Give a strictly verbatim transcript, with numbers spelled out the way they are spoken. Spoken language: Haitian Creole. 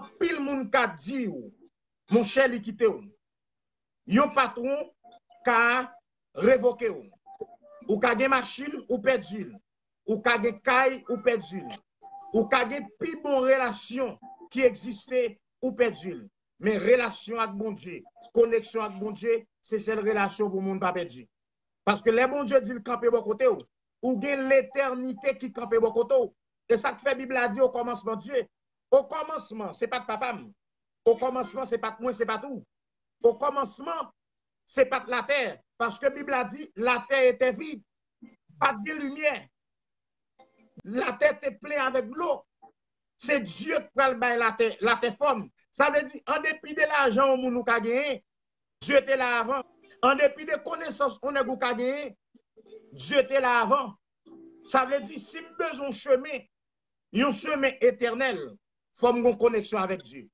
Anpil moun ka di w, monchè, li kite w. Yon patwon ka revoke w. Ou ka gen machin, ou pèdi l. Ou ka gen kay, ou pèdi l. Ou ka gen pi bon relasyon ki egziste, ou pèdi l. Men relasyon ak Bondye, koneksyon ak Bondye, se sèl relasyon pou moun pa pèdi. Paske lè Bondye di l kanpe bò kote w, ou gen letènite ki kanpe bò kote w. E sa k fè Bib la di, au commencement Dieu. Au commencement, se pa t papa m. Au commencement, se pa t mwen, se pa t ou. Au commencement, se pa t latè. Paske Bib la di, la terre était vide. Pa t gen limyè. Latè te plen avèk dlo. Se Dye k pral bay latè, latè fòm. Sa vle di, an depi de lajan yon moun ou ka genyen, Dye te la avan. An depi de konesans yon nèg ou ka genyen, Dye te la avan. Sa vle di, si m bezwen yon chemen, yon chemen etènèl, fò m gen koneksyon avèk Dye.